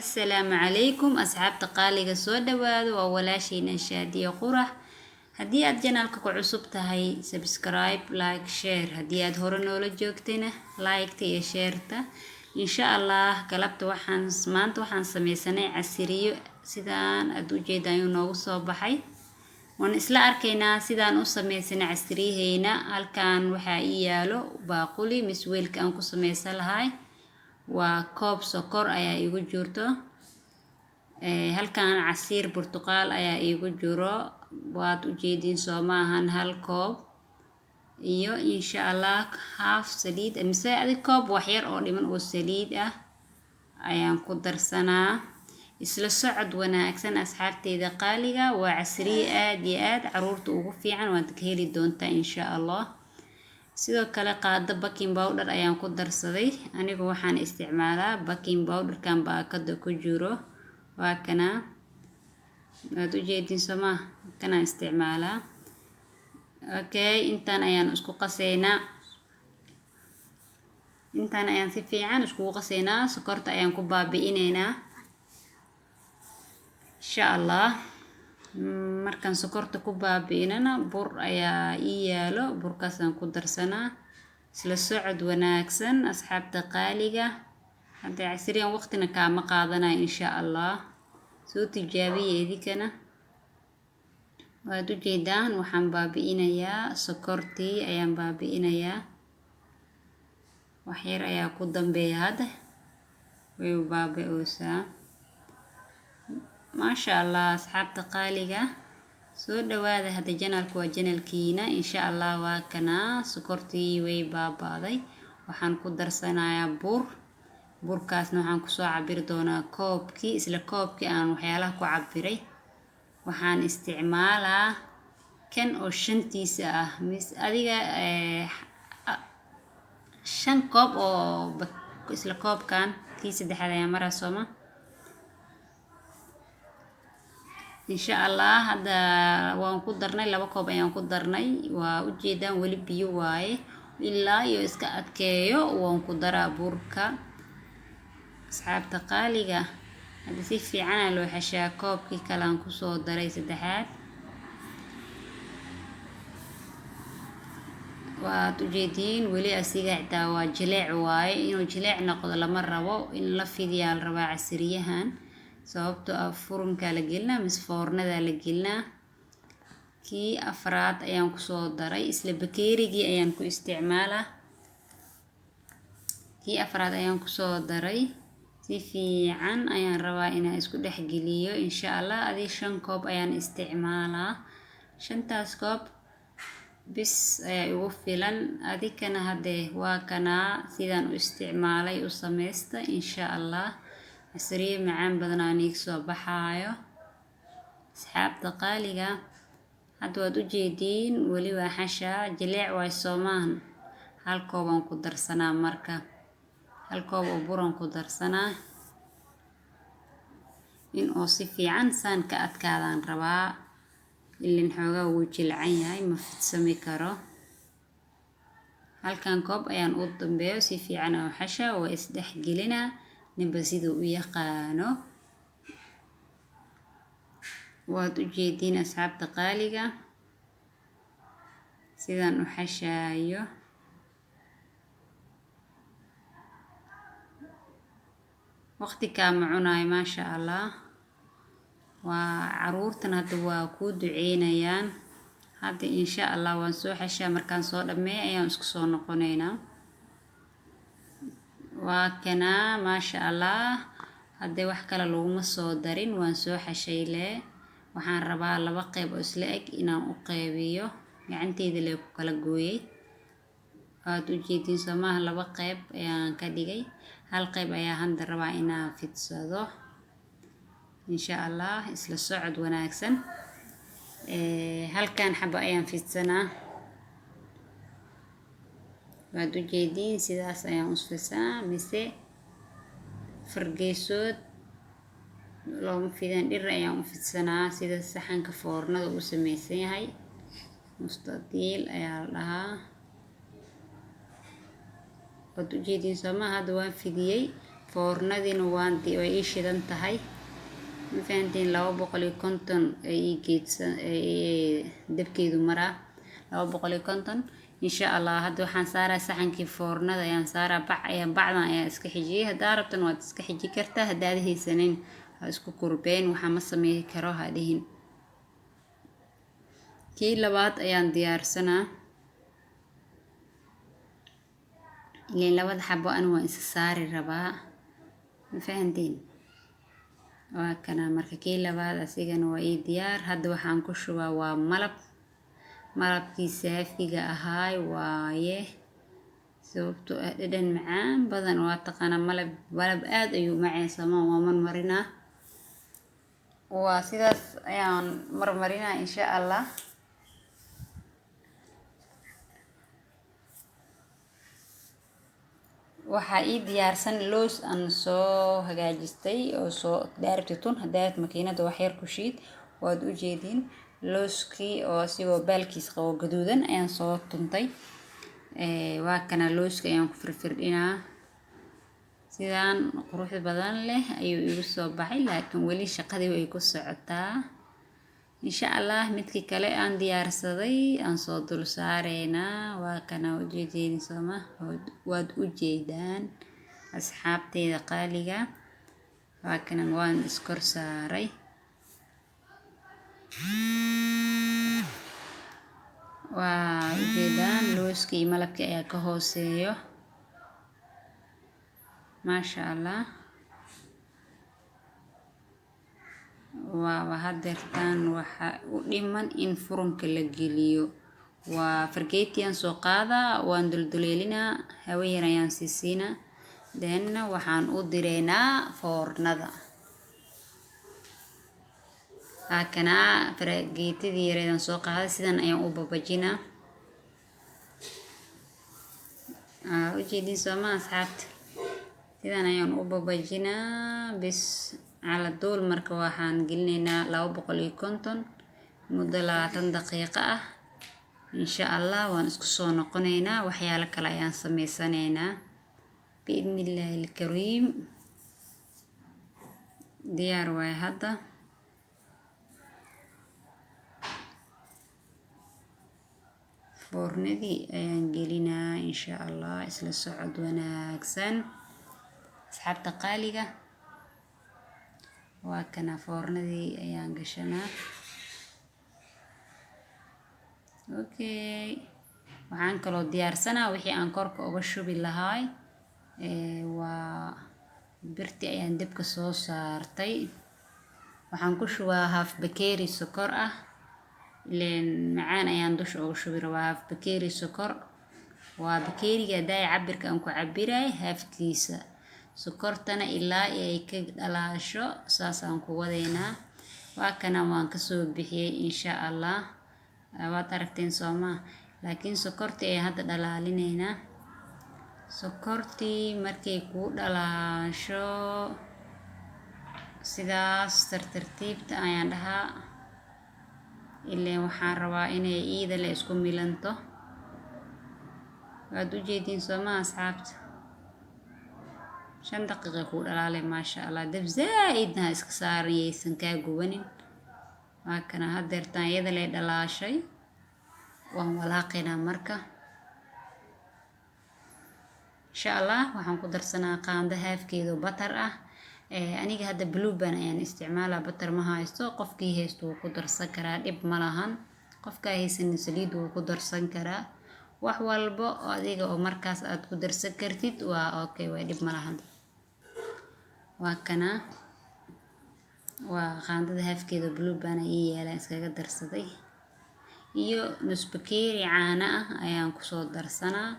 Assalaamu calaykum asxaabta qaaliga, soo dhawaada. Waa walaashiina Shaadiye Qurax. Haddii aad channelka ku cusub tahay, subscribe, like, share. Haddii aad hore noola joogtayna, like-ta iyo share-ta. Insha Allah galabta waxaan maanta waxaan sameysanay casiriyo. Sidaan aad ujeedaan ayuu noogu soo baxay. Waan isla arkaynaa sidaan u sameysanay casiriyaheyna. Halkan waxaa ii yaalo baaquli mis weelka aan ku sameysan lahay. Waa koob sokor ayaa iigu jirto. Halkan casiir burtuqaal ayaa iigu jiro, waad ujeediin soo maahan? Hal koob iyo insha Allah half saliid mise adig koob waxyar oo dhiman oo saliid ah ayaan ku darsanaa. Isla socod wanaagsan, asxaabteyda qaaliga. Waa casriye aad iyo aad caruurta ugu fiican, waad ka heli doontaa insha Allah. Sidoo kale qaado baking powder ayaan ku darsaday. Anigu waxaan isticmaalaa baking powderkan baakada ku jiro, waa kana, waad ujeediin sooma? Kanaan isticmaalaa. Okay, intaan ayaan isku qaseynaa, intaan ayaan si fiican iskugu qaseynaa, sokorta ayaan ku baabi'ineynaa insha Allah. Markaan sokorta ku baabi'inana, bur ayaa ii yaalo, burkaasaan ku darsanaa. Isla socod wanaagsan, asxaabta qaaliga. Hadda casriyan waqtina kaama qaadanayo insha Allah. Soo tijaabiya idinkana. Waad ujeedaan, waxaan baabi'inayaa sokortii ayaan baabi'inayaa. Waxyar ayaa ku dambeeya, hadda way baabi'oosaa. Maasha Allah, asxaabta qaaliga, soo dhawaada. Hadda channelku waa channelkiina insha Allah. Waa kanaa, sokortii way baabaaday. Waxaan ku darsanayaa bur. Burkaasna waxaan kusoo cabiri doonaa koobkii, isla koobkii aan waxyaalaha ku cabiray. Waxaan isticmaalaa kan oo shantiisa ah, mis adiga 5 koob oo isla koobkan kii saddexaad ayaa maraa sooma? Insha Allah hadda waan ku darnay, 2 koob ayaan ku darnay. Waa ujeedaan, weli biyo waaye. Ilaa iyo iska adkeeyo waan ku daraa burka, asxaabta qaaliga. Hadda si fiicanaa loo xeshaa. Koobkii kale aan kusoo daray saddexaad, waad ujeediin, weli asiga xitaa waa jileec waaye. Inuu jileec noqdo lama rabo, in la fidiyaa la rabaa casiriyahan, sababtoo ah furunkaa la gelinaa mise foornadaa la gelinaa. Kii afraad ayaan kusoo daray, isla bakeerigii ayaan ku isticmaalaa. Kii afraad ayaan kusoo daray. Si fiican ayaan rabaa inaan isku dhex geliyo insha Allah. Adii 5 koob ayaan isticmaalaa, shantaas koob bis ayaa igu filan. Adikana haddee waa kanaa, sidaan u isticmaalay u sameysta insha Allah. Casriye macaan badanaa niig soo baxaayo, asxaabta qaaliga. Hadda waad ujeediin, weli waa xashaa, jileec waay soomaahan? Hal koobaan ku darsanaa marka, hal koob oo buran ku darsanaa. In oo si fiican saan ka adkaadaan rabaa, ilin xoogaa wuu jilcan yahay, ma fidsami karo. Halkan koob ayaan u dambeeyo. Si fiican oo xasha, waa isdhex gelinaa, ninba siduu u yaqaano. Waad ujeediin, asxaabta qaaliga, sidaan u xashaayo. Waqti kaama cunayo, maasha Allah. Waa caruurtan hadda waa kuu duceynayaan. Hadda insha Allah waan soo xashaa, markaan soo dhameeyo ayaan isku soo noqonaynaa. Waa kanaa, maasha Allah. Haddee wax kale laguma soo darin, waan soo xashay lee. Waxaan rabaa 2 qeyb oo isla eg inaan u qeybiyo, gacanteyda lee ku kala gooyay. Waad ujeediin soomaha? 2 qeyb ayaan ka dhigay. Hal qeyb ayaa hadda rabaa inaan fidsado insha Allah. Isla socod wanaagsan. Halkan xaba ayaan fidsanaa, waad ujeediin, sidaas ayaan u fidsanaa. Mise fargeesood looma fidan, dhir ayaan u fidsanaa, sida saxanka foornada uu sameysan yahay. Mustadiil ayaa la dhahaa. Waad ujeediin soomaa? Hadda waan fidiyey. Foornadiina way ii shidan tahay. Ma fahanteen? 250 ay ii geedsan dabkeedu maraa, 250, insha Allah. Hadda waxaan saaraa saxankii foornada ayaan saaraa. Bac ayaan, bacdan ayaan iska xijiyey. Haddaa rabtan waad iska xiji kartaa, haddaad haysanin ha isku kurbeen, waxaa ma sameyn karo ha dhihin. Kii labaad ayaan diyaarsanaa, ileen labada xabo ani waan isa saari rabaa. Ma fahanteen? Waa kana. Marka kii labaad asigana waa ii diyaar. Hadda waxaan ku shubaa waa malab, malabkii saafiga ahaay waaye, sababtoo ah dhadhan macaan badan waa taqaanaa. Malab, malab aad ayuu macaan. Waa marmarinaa, waa sidaas ayaan marmarinaa, insha Allah. Waxaa ii diyaarsan loos aan soo hagaajistay oo soo daarabti tun, haddaa makiinada wax yar ku shiid. Waad u jeediin looskii oo asigoo baalkiis qabo gaduudan ayaan soo tuntay. Waa kana, looska ayaan ku firfirdhinaa. Sidaan quruxda badan leh ayuu igu soo baxay, laakiin weli shaqadii way ku socotaa, insha Allah. Midkii kale aan diyaarsaday aan soo dul saareynaa. Waa kana, ujeedeen sooma? Waad u jeedaan, asxaabteyda qaaliga. Waa kana, waan iskor saaray. Waa ujeedaan, looskii iyo malabkii ayaa ka hooseeyo, maasha Allah. Waaba hadeertaan waxa u dhiman in furunka la geliyo. Waa fargeetiyan soo qaadaa, waan dulduleelinaa, hawo yar ayaan siisiinaa, then waxaan u direynaa foornada. Haakanaa fargeetadii yareedaan soo qaaday, sidan ayaan u babajinaa. Ujeedin sooma, asxaabta? Sidan ayaan u babajinaa bis cala duul. Marka waxaan gelinaynaa 250 muddo 20 daqiiqo ah, insha Allah. Waan isku soo noqonaynaa, waxyaalo kale ayaan sameysanaynaa biidni illaahi alkariim. Diyaar waay hadda. Foornadii ayaan gelinaa, insha Allah. Isla socod wanaagsan, asxaabta qaaliga. Waa kana, foornadii ayaan gashanaa. Okay, waxaan kaloo diyaarsanaa wixii aan korka uga shubi lahaay. Waa birti ayaan dabka soo saartay. Waxaan ku shubaa half bakeeri sokor ah, ileen macaan ayaan dusha uga shubi rabaa. Half bakeeri sokor waa bakeeriga daay cabirka aan ku cabiraay halfkiisa. Sokortana ilaa ay ka dhalaasho saasaan ku wadaynaa. Waa kana, waan kasoo bixiyey, insha Allah. Waad aragteen soomaa? Laakiin sokortii ayaan hadda dhalaalinaynaa. Sokortii markay kuu dhalaasho sidaas tartartiibta ayaan dhahaa, ileen waxaan rabaa inay iida le isku milanto. Waad ujeediin soomaa, asxaabta? 5 daqiiqa kuu dhalaalay, maasha Allah. Dab zaa-idna ha iska saaran, yaysan kaa gubanin. Waa kana, hadeertaan iyada lay dhalaashay, waan walaaqaynaa marka, insha Allah. Waxaan ku darsanaa qaando haafkeedu butter ah. Aniga hadda Blue Band ayaan isticmaalaa, butter ma haysto. Qofkii haysto wuu ku darsan karaa, dhib ma lahan. Qofkaa haysanin saliid wuu ku darsan karaa. Wax walbo adiga oo markaas aad ku darsan kartid waa okay, waa dhib ma lahan. Waa kana, waa qaandada haafkeeda Blue Band ii yaalaan, iskaga darsaday, iyo nus bakeeri caano ah ayaan kusoo darsanaa.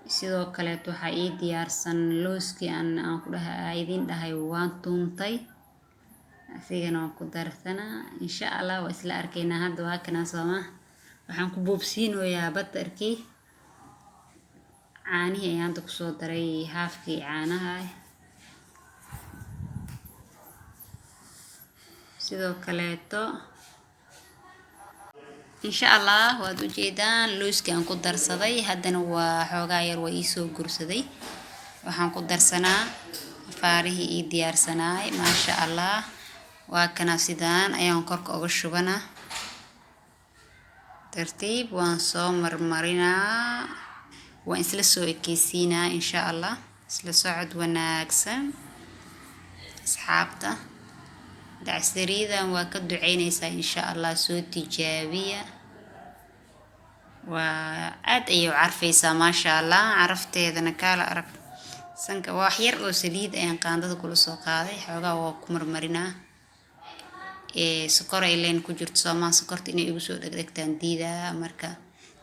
Sidoo kaleeto waxaa ii diyaarsan looskii aan ku dhahay, idin dhahay, waan tuntay, asigana waan ku darsanaa, insha Allah. Waa isla arkaynaa hadda. Waa kana sooma? Waxaan ku boobsiinoyaa butterkii. Caanihii ayaan hadda kusoo daray, haafkii caanaha. Sidoo kaleeto, insha Allah, waad ujeedaan looskii aan ku darsaday. Haddana waa xoogaa yar, waa iisoo gursaday. Waxaan ku darsanaa Faarihii ii diyaarsanaay, maasha Allah. Waa kana, sidaan ayaan korka uga shubanaa. Tartiib waan soo marmarinaa, waan isla soo ekeysiinaa, insha Allah. Isla socod wanaagsan, asxaabta. Dacsariidan waa ka duceyneysaa, insha Allah. Soo tijaabiya, waa aad ayay u carfeysaa, maasha Allah. Carafteedana kaala arag sanka. Waa wax yar oo saliid ayaan qaandada kula soo qaaday, xoogaa waa ku marmarinaa. Sokor ay leen ku jirto soomaa, sokorta inay igu soo dhegdhegtaan diidaa. Marka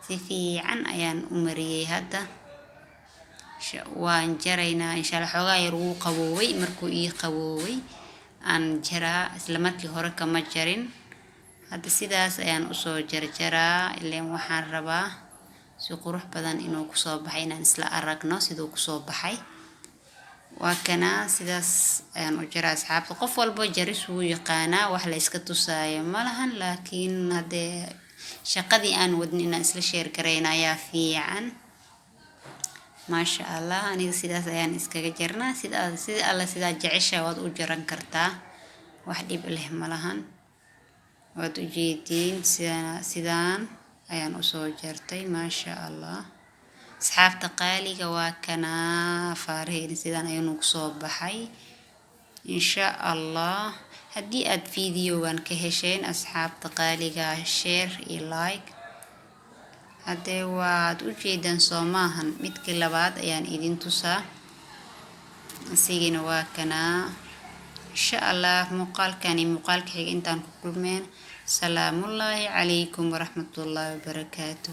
si fiican ayaan u mariyey. Hadda waan jaraynaa, insha Allah. Xoogaa yar wuu qaboobay. Markuu ii qaboobay aan jaraa, isla markii hore kama jarin. Hadda sidaas ayaan usoo jarjaraa, ileen waxaan rabaa si qurux badan inuu kusoo baxay, inaan isla aragno siduu kusoo baxay. Waa kana, sidaas ayaan u jaraa, asxaabta. Qof walba jaris wuu yaqaanaa, wax la iska tusaayo ma lahan, laakiin haddee shaqadii aan wadnin inaan isla share garayna ayaa fiican, maasha Allah. Aniga sidaas ayaan iskaga jarnaa. Sida sida alla sidaa jecesha waad u jaran kartaa, wax dhib leh ma lahan. Waad ujeediin, sidaan ayaan usoo jartay, maasha Allah. Asxaabta qaaliga, waa kanaa faaraheyna, sidaan ayuu kusoo baxay, insha Allah. Haddii aad videogan ka hesheen, asxaabta qaaliga, share iyo like. Haddee waad u jeedaan soo maahan? Midkii labaad ayaan idin tusaa, isigina waa kanaa, insha Allah. Muuqaalkani muuqaalka xiga intaan ku kulmeen, salaamullaahi calaykum waraxmatullaahi wabarakaatu.